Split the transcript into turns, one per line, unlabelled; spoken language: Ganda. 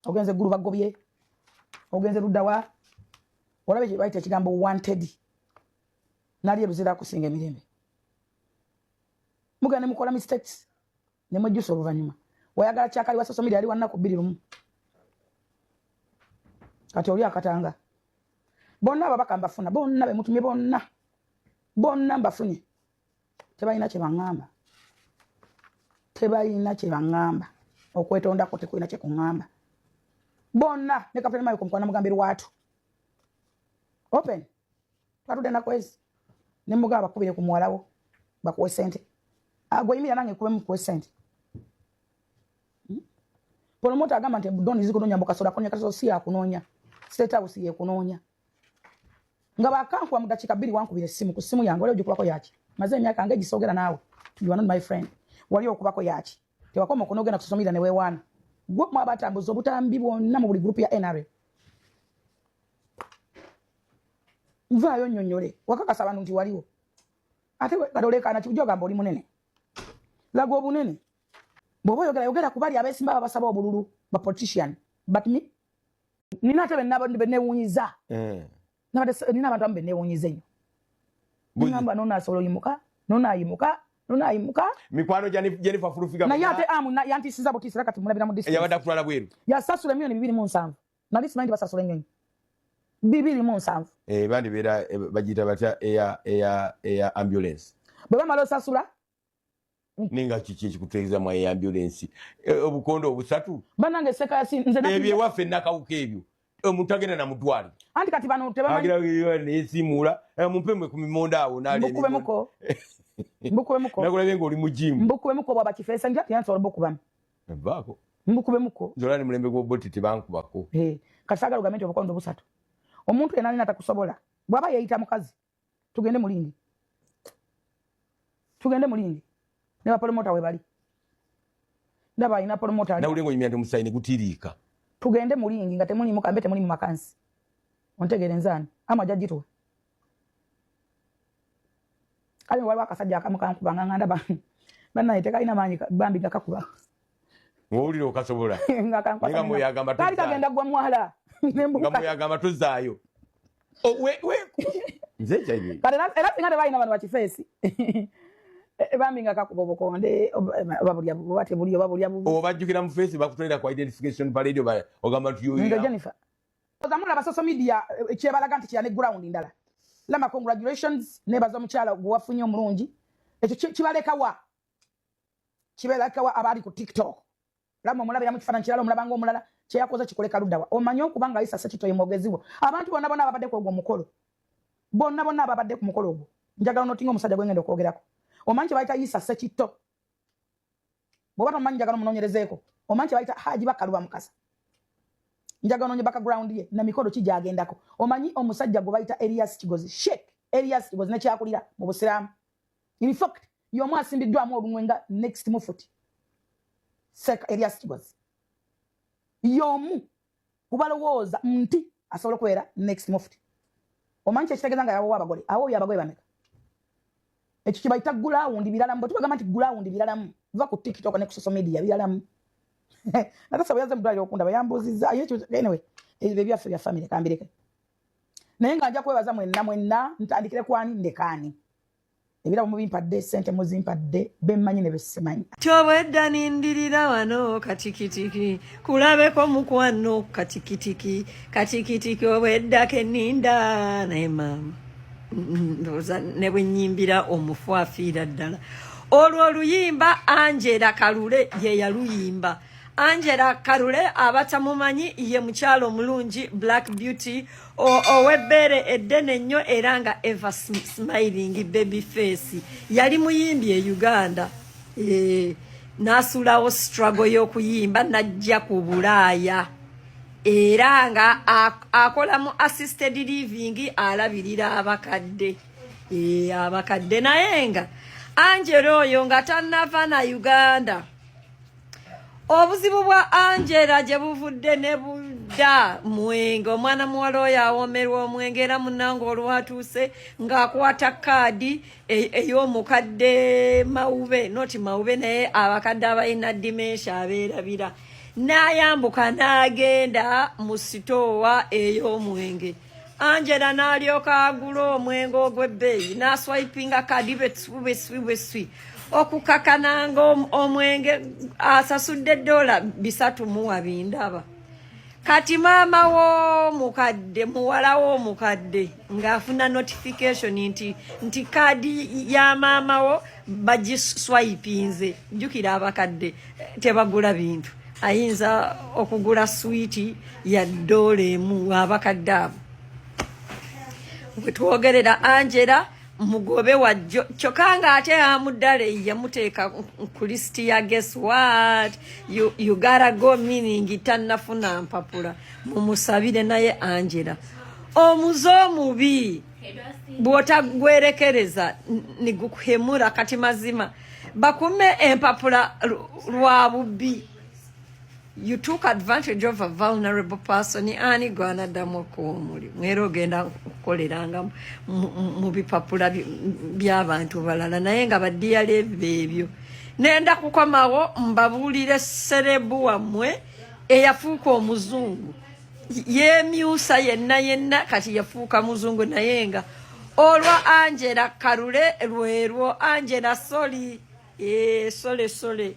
Ogenze Gulu bagobye, ogenze luddawa, olabe kye bayita ekigambo wanted. Nali eruzira akusinga emirembe. Mugenda ne mukola mistakes ne mwejjusa oluvannyuma. Wayagala kyakali wa social media yali wa nnaku bbiri lumu, kati oli akatanga. Bonna ababaka mbafuna, bonna bemutumye, bonna bonna mbafunye, tebalina kye baŋŋamba, tebalina kye baŋŋamba. Okwetondako tekulina kye kuŋŋamba. Bonna ne Kapitani Mayoko mukwana mugambe lwatu open twatudde nakwezi ne mugamba bakubire ku muwalawo bakuwe sente. Agwe yimirira nange nkubemu kuwe sente. Promoter agamba nti Don zikunonya mbu Kasolo akunoonya. Kasolo si yakunoonya, State House yekunoonya. Nga bakankuba mu dakiika 2 wankubira essimu ku ssimu yange, wali ogikubako yaki? Maze emyaka nga egisoogera naawe, you are not my friend. Wali okubako yaki? Tewakoma okunogenda ku social media ne weewaana. Gwe mwe abatambuza obutambi bwonna mu buli group ya NRA, nvaayo nnyonnyole. Wakakasa abantu nti waliwo, ate kati olekaana kibujja ogamba oli munene. Laga obunene. Bw'oba oyogera, yogera ku bali abeesimba babasaba obululu, ba politician, but me nina ate benewuunyiza. Nina abantu abamu benewuunyiza ennyo. Ngamba nono asobola oyimuka, nono ayimuka, nono ayimuka.
Mikwano gya Jennifer Furufiga.
Naye ate amu yantisiza butiisa, era kati mulabira mu distance.
Yabadde akutwala bweru.
Yasasula emiliyoni 27. Nali simanyi nti basasula ennyonyi 27.
Bandi beera bagiyita batya eya ambulance?
Bwe bamala osasula.
Ninga kiki ekikutegeeza mu eya ambulance? Obukondo obusatu.
Bannange sekasi nze
Ebyo ewaffe nakawuka, ebyo omuntu agenda namutwale.
Anti kati bano tebamanyi.
Agira nesiimuula, mumpe mwe ku mimonda awo n'alya emimonda.
Mbukubemuko, mbukubemuko.
Nakulabye ng'oli mu gym.
Mbukubemuko bwaba kifeesa nti ati nsobola bukubamu.
Vaako.
Mbukubemuko.
Nze olwa ne mulembe gw'Obote tebankubako.
Kati saagala ogambe nti obukondo busatu. Omuntu yenna alina atakusobola bw'aba yeeyita mukazi, tugende mu ring, tugende mu ring ne bapromota we bali. Ndaba alina promoter ali.
Nawulire ng'onyumya nti omusaayi ne gutiriika.
Tugende mu ring nga temulimu kambe, temulimu makansi. Ontegeere nzaani ama ajja gituwa. Kale waliwo akasajja akamu kankuba nga ndaba bannaye tekalina maanyi, bambi nga kakuba.
Ng'owulira okasobola.
Nga kankwata.
Naye nga mwoyo agamba
kaali
tozaayo.
Kagenda gwa mwala.
Nga mwoyo agamba tozaayo. Oh, nze HIV.
Kale era singa tebalina bano bakifeesi. Bambi nga kakuba obukonde, oba bulya oba tebuli, oba bulya bubi.
Obajjukira mu face, bakutwalira ku identification parade, oba ogamba nti yoyo.
Nze Jennifer. Oza mulaba social media, kyebalaga nti kyane ground ndala. Lama, congratulations, nebaza omukyala gwe wafunye omulungi. Ekyo kibaleka wa? Kibaleka wa abali ku TikTok? Lama omulabira mu kifaananyi kirala, omulaba ng'omulala kyeyakoze kikoleka ludda wa? Omanyi okuba nga Isa Sekito ye mwogezi wo. Abantu bonna bonna ababadde ku ogwo omukolo, bonna bonna ababadde ku mukolo ogwo, njagala onotinga omusajja gwe ngenda okwogerako. Omanyi kye bayita Isa Sekito? Bw'oba tomumanyi, njagala omunoonyerezeeko. Omanyi kye bayita Haji Bakaluba Mukasa? Njagala onoonye background ye na mikolo ki gy'agendako. Omanyi omusajja gwe bayita Elias Kigozi, Sheikh Elias Kigozi, nekyakulira mu Busiraamu? In fact y'omu asimbiddwamu olunwe nga next mufuti. Sheikh Elias Kigozi y'omu kubalowooza nti asobola okubeera next mufuti. Omanyi kyekitegeeza nga yawowa abagole awo oyo abagole bameka? Ekyo kyebayita ground biralamu. Bwe tubagamba nti ground biralamu, va ku TikTok ne ku social media biralamu. Natasa bwe yazze mu ddwaliro okundaba yambuuzizza. Aye anyway, ebyo ebyaffe bya family kambireke. Naye nga nja kwebaza mwenna mwenna. Ntandikire kwani ndekaani? Ebirabo mubimpadde, sente muzimpadde, bemmanyi ne besimanyi.
Kyobwedda nindirira wano katikitiki kulabeko mukwano katikitiki katikitiki obwedda keninda. Naye maama, ndowooza ne bwe nnyimbira omufu afiira ddala. Olwo oluyimba Angela Kalule ye yaluyimba. Angela Kalule abatamumanyi ye mukyalo omulungi Black Beauty ow'ebbeere eddene ennyo era nga ever smiling baby face. Yali muyimbi e Uganda, n'asuulawo struggle y'okuyimba n'ajja ku Bulaaya era nga akola mu assisted living, alabirira abakadde, abakadde. Naye nga Angela oyo nga tannava na Uganda, obuzibu bwa Angela gye buvudde ne budda mwenge. Omwana muwala oyo awoomerwa omwenge era munnange olwatuuse ng'akwata kaadi ey'omukadde mawube, noti mawube, naye abakadde abalina dementia abeerabira. N'ayambuka n'agenda mu sitoowa ey'omwenge. Angela n'alyoka agula omwenge ogw'ebbeeyi, n'aswipinga kadi beswi beswi beswi, okukakananga omwenge asasudde $300 muwa bindaba. Kati maama w'omukadde, muwala w'omukadde ng'afuna notification nti kaadi ya maama wo bagiswipinze. Jjukira abakadde tebagula bintu, ayinza okugula swiiti ya $1. Abakadde abo bwe twogerera, Angela mugobe wajjo, kyokka ng'ate amuddale yamuteeka ku lisiti ya guess what, you gotta go, meaning tannafuna mpapula. Mumusabire. Naye Angela omuze omubi bw'otagwerekereza nigukuhemura. Kati mazima bakume empapula lwa bubbi. You took advantage of a vulnerable person. Ani gwanaddamu okuwa omulimu? Era ogenda kukoleranga mu bipapula by'abantu balala, naye nga baddiyala beebyo. Nenda kukomawo mbabuulire celeb wammwe eyafuuka omuzungu, yemyusa yenna yenna, kati yafuuka muzungu, naye nga olwa Angela Kalule lwerwo. Angela, sorry, sorry, sorry.